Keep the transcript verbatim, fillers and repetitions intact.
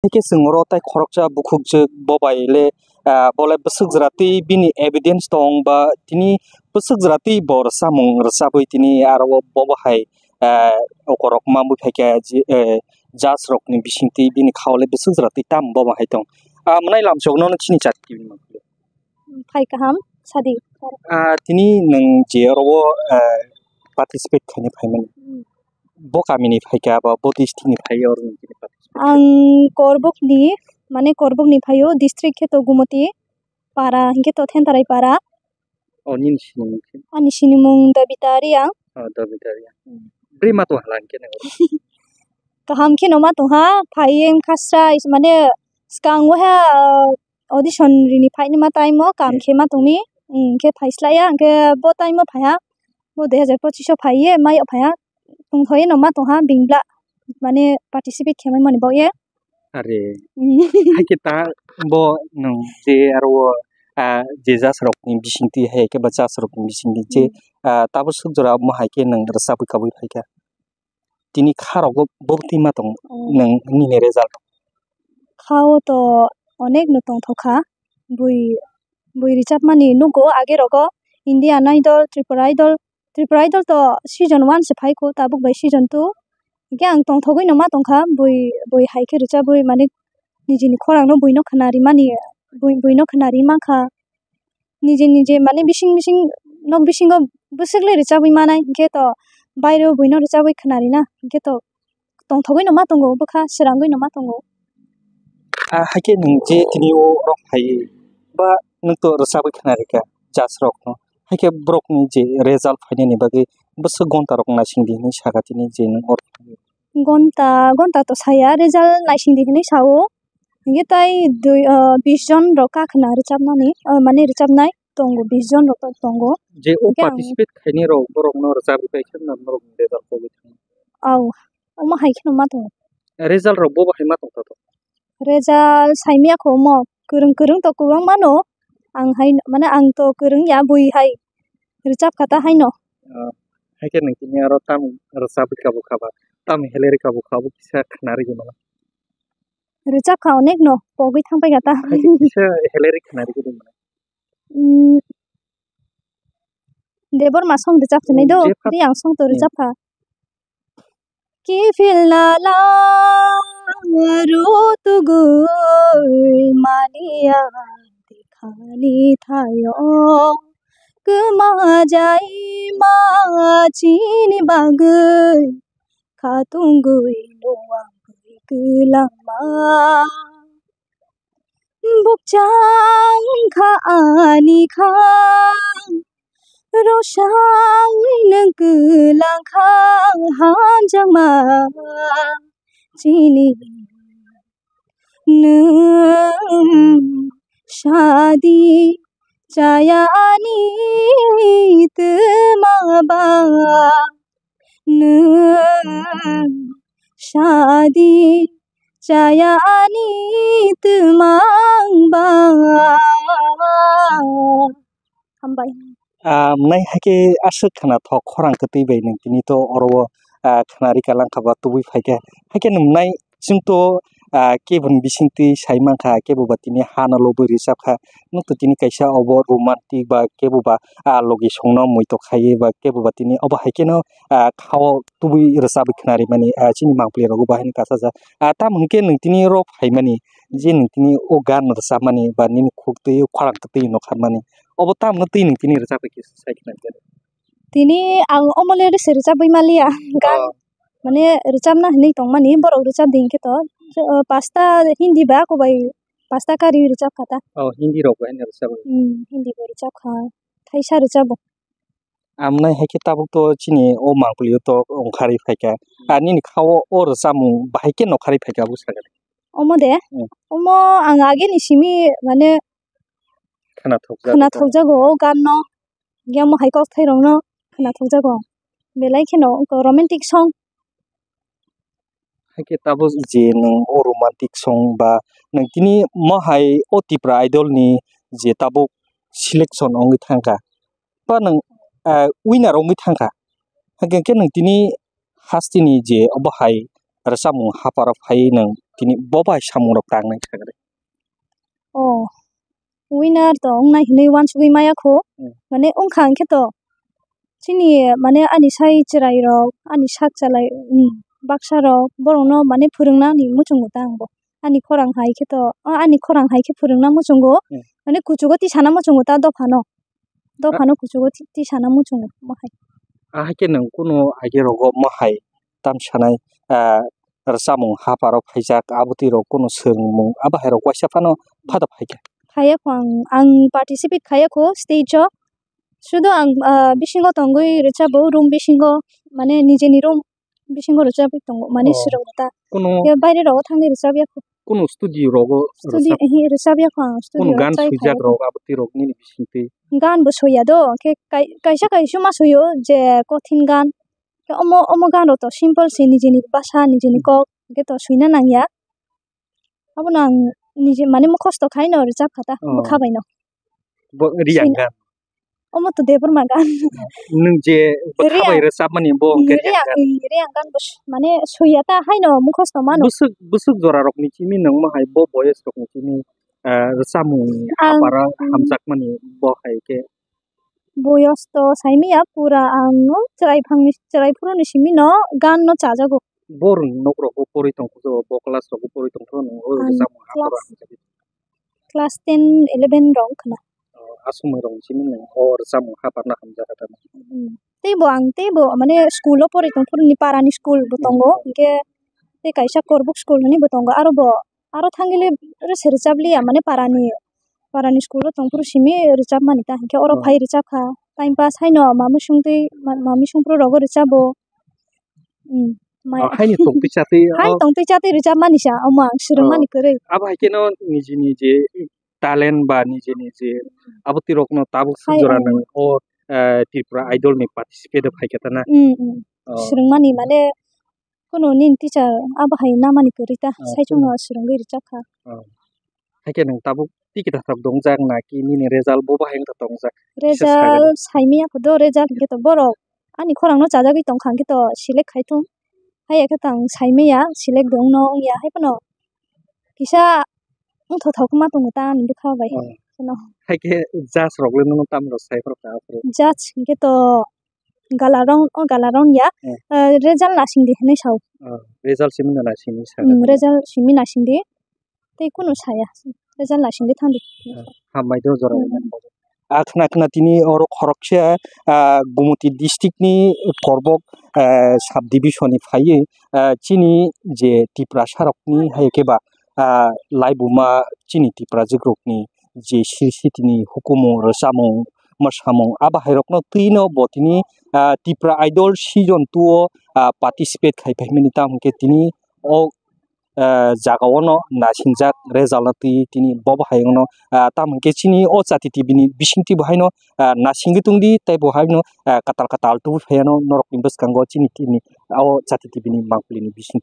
Haikhe chwng oro tai khoroksa bukhukjwk bo bai le, ah, bo le bwswk jwra twi bini evidence tong ba tini bwswk jwra twi bo rwchapmung rwchabwi tini aro bo bo hai, ah, okorok mamwi phaikha je, eh, judge rokni bisingtwi bini khao le bwswk jwra twi tamo bo bo hai tong. Ah, mwnai lamsok nono chini chat kibi mangkhe. Phai kaham, sadi. Ah, tini nwng je oro o, ah, participate khaina phaimani. Hmm. Bo kamini phaikha ba bo district ni phai oro nwng tini participate? Ang Korbok ni, mane Korbok ni phaio, district khe to Gumoti para, hinkhe to Thentarai para. O, nini sinimung khe? Ani sinimung Dabita Reang. O, Dabita Reang. Hmm. Bwrwi ma tong hala hinkhe nang oro? Kaham kheno ma tong ha, phai wng khasra, is-, mane swkang waha, ah, audition rini phaini ma time o kam, hmm, khe ma tongmi, hmm, hinkhe phai slai ya, hinkhe bo time o phai ha, bo dui hazar pochis o phai ye, mai o phai ha, tongthoi no ma tong ha, bingla, mane participate khe mai mani bo ye. Are. Hmm. Haikhe ta bo nwng je aro o, ah, je judge rokni bisingtwi, haikhe ba judge rokni bisingtwi je, hmm, ah, tabuk swk jora omo haikhe nwng rwchabwi kabui phaikha. Tini kha rogo bo twi ma tong, oh, nwng nini result? Kha o to onek no tongthok kha. Bui, bui rwchapmani nugo age rogo Indian Idol, Tripura Idol, Tripura Idol to season one se phai kho, tabuk bai season two. Hinkhe ang tongthogwi no ma tong kha, bui, bui hai khe rwchabwi mane nijini khorang no bui no khna rimani, bui, bui no khna ri ma kha. Nije nije mane bising bising nok bisingo bwswk le rwchabwi manai, hinkhe to baireo buino rwchabwi khna rina, hinkhe to tongthogwi no ma tongo, bwkha srangwi no ma tongo. Ah, haikhe nwng je tini o rok phai ba nwng to rwchabwi khna rikha judge rokno, haikhe borokni je result phainani bagwi bwswk gonta rok naising di hinwi sakha tini je nwng oro phai? Gonta, gonta to saya, result naising di hinwi sao. Hinkhe tai dui, ah, bis jon rok kakhwna rwchapnani, ah, mane rwchapnai tongo, bis jon rok tongo. Je o hinkhe ang participate khainai rok, borokno rwchapwi pai khe norok ni result pogwi thango. Au, omo hai kheno ma tongo. Result rok bo bo hai ma tongthoto? Result saimya kho omo, kwrwng kwrwng to kwbang mano. Ang hai, mane ang to kwrwng ya, bui hai rwchap kha ta haino. Ah, haikhe nwng tini aro tamo rwchapwi kabo kha ba, tamo heleri kabo kha bo kisa khna rwgwi mano. Rwchap kha onek no, pogwi thang pai kha ta. Hai kisa heleri khna rwgwi mano. Hmm. Debbarma song rwchap thwnai do, hmm, Reang song to, hmm, rwchap kha. Kiphilna la rutugwi maliya dikhani thaio, kwma jai ma chini bagwi khatungwi nuwagwi kwlangma. Bukchang kha ani kha, rosang nwng kwlang kha hamjakma chini. Nwng sadi chaya ani twma ba, nwng sadi chaya ani twma ba. Hambai. Ah, mwnai haikhe aswk khwnathok khorang kwtwi bai nwng tini to oro o, ah, khwnari ka langkha ba tubui phaikha. Haikhe nwng mwnai chwng to, ah, keboni bisingtwi sai mankha, kebo ba tini hano lobwi rwchapkha. Nwng to tini kaisa obo romantic ba kebo ba, ah, logi songno muitok khaiwi ba kebo ba tini obo haikheno, ah, khao tubui rwchabwi khwnarimani, ah, chini mangpili rogo bahai no kasajak. Ah, tamo hinkhe nwng tini oro phaimani, je nwng tini o gan rwchapmani ba nini khuk twi khorang kwtwi no kharmani, obo tamno twi nwng tini rwchapwi kisa sai khna rwdi. Tini ang omo le se rwchapwi maliya, gan, oh, mane rwchapna hinwi tongmani, borok rwchap di hinkhe to, eh, pasta Hindi ba kobai pasta kari rwchap kha ta. Oh, Hindi rok bo haino rwchap. Hmm, Hindi bo rwchap kha, thaisa rwchabo. Amnai haikhe tabuk to chini o mangpili o to ongkharwi phaikha. Ah, nini khao o rwchapmung bahai khe nokharwi phaikha abo sakha. Omo de? Hmm. Omo ang ageni simi mane khwnathokjago, khwnathokjago o ganno. Hinkhe omo hai kokthairokno khwnathokjago ang. Belai kheno wngkha romantic song. Haikhe tabuk je nwng o romantic song ba nwng tini mo hai o Tipra Idol ni je tabuk selection wngwi thangkha ba nwng, ah, winner wngwi thangkha, haikhe nwng tini hasteni je obo hai rwchapmung haparo phaiwi nwng tini bo bai samungrok tangnai sakha de? Oh, winner to wngnai hinwi uansugwi maya kho. Hmm. Mane wngkha hwnkhe to chini mane ani sai chwrairok, ani sak chalai, hmm, baksarok borokno mane phwrwngna ani muchungo ta ang bo. Ani khorang hai khe to, o ani khorang hai khe phwrwngna muchungo, Hmm. mane kuchugo tisana muchungo ta dophano. Dophano kuchugo ti-, tisana muchungo mo hai. Ahai khe nwng kunu age rogo mo hai tam sanai, ah, rwchapmung haparo phaijak, abotwi rok kunu swrwngmung, abo hai rok waisa phano phato phaikha? Khaya kho ang, ang participate khaya kho stage o. Sudo ang, ah, bisingo tongwi rwchabo, room bisingo, mane nijeni room bisingo rwchapwi tongo, mane Oh. swrwngta. Kunu Khe baire rogo thangwi rwchapya kho. Kunu studio rogo Studio, rwchap- ehe, rwchapya kho ang, Kunu studio gan try swijak khaya kho. Rok abotwi rok nini bisingtwi? Gan bo soya do, khe kai-, kaisa kaisa ma soyo je kothin gan. Khe omo, omo gan rok to simple se, nijeni basa, nijeni Hmm. kok, hwnkhe to swina nangya. Abono ang nije mane mukhosto khaino rwchap kha ta, Oh. bwkha baino. Bo Riyang Swina-, gan. Omo to Debbarma gan. Nwng je bwkha bai Riyang. Rwchapmani bo hwnkhe Riyang Riyang, gan. Riyang gan bo s-, mane soya ta haino mukhosto mano. Bwswk, bwswk jora rokni simi nwng mo hai bo boyes rokni simi, ah, rwchapmung Ang, hapara mm. Hamjakmani bo hai khe. Boyos to saimaya pura ang no chwrai phangni, chwrai phuruni simi no gan no chajago. Bo rwng nok rogo porwi tongkho, bo class rogo porwi tongkho, nwng o Ang rwchapmung class, haparo hamjagwi. Class ten, eleven rok wngkha na. O, aswk rok simi nwng o rwchapmung haparna hamjakha ta. Hmm. Teibo ang, teibo mane school o porwi tongphuru ni para ni school bo tongo, Hmm. hwnkhe tei kaisa Korbuk school hinui bo tongo, aro bo, aro thangwi le rwse rwchap liya, mane para ni, para ni school o tongphuru simi rwchap mani ta, hwnkhe oro Oh. Phai rwchap kha, time pass haino mami sungtwi, ma-, mami sungphuru rogo rwchabo. Hmm. Mai- Oh, haino tongtwi chatwi, hai oh. Tongtwi chatwi rwchap mani sa, omo ang swrwng Oh. Mani kwrwi. Abo hai kheno niji niji talent ba niji niji abotwi rokno tabuk hai, sujora oh. Nang o, eh, Tripura Idol ni participate phai kha ta na. Hmm, hmm. Oh. Swrwng mani mane kunu nini teacher abo hai na mani kwrwi ta, oh, saichung no swrwngwi rwchap kha. Oh. Hai khe nwng tabuk tiki tathok dongjak na ki nini result bo bahai wngkha tongjak? Kisa sai rw. Result saimaya kho do, result hwnkhe to borok ani khorang no chajagwi tongkha hwnkhe to select khai thung. Haiya khe to ang saimaya, select de wngno wngya hai phano kisa wngthothok ma tongo ta ani bwkha bai. Oh. Kheno. Hai khe judge rok le nono tamo rw sai phano ta aphuru? Judge hwnkhe to gala round, o gala round ya, hmm. Eh, result nasing di hinui sao. Oh, result simi no nasing di sa. Hmm, result simi nasing di. Tei kunu saya. Result nasing di thang di. Hambai do jora. Hmm. A khna khna tini oro khoroksa, ah, Gumoti district ni Korbok, ah, sub division ni phaiwi, ah, chini je Tiprasa rok ni hai khe ba, ah, laibuma chini Tiprajwk rok ni je siri siti ni hukumu, rwchapmung, mwsamung, abo hai rok no twi no bo tini, ah, Tipra Idol season two o, ah, participate khai phai mani, tamo hwnkhe tini o ah, jaga o no naisingcha result no twi tini bo bahai no, ah, tamo hwnkhe chini o Jati T V ni bisingtwi bo haino, ah, naisingwi tongdi tei bo haino, ah, kwtal kwtal tubui phaiano norokni bwskango chini tini o Jati T V ni mangpili ni bisingtwi.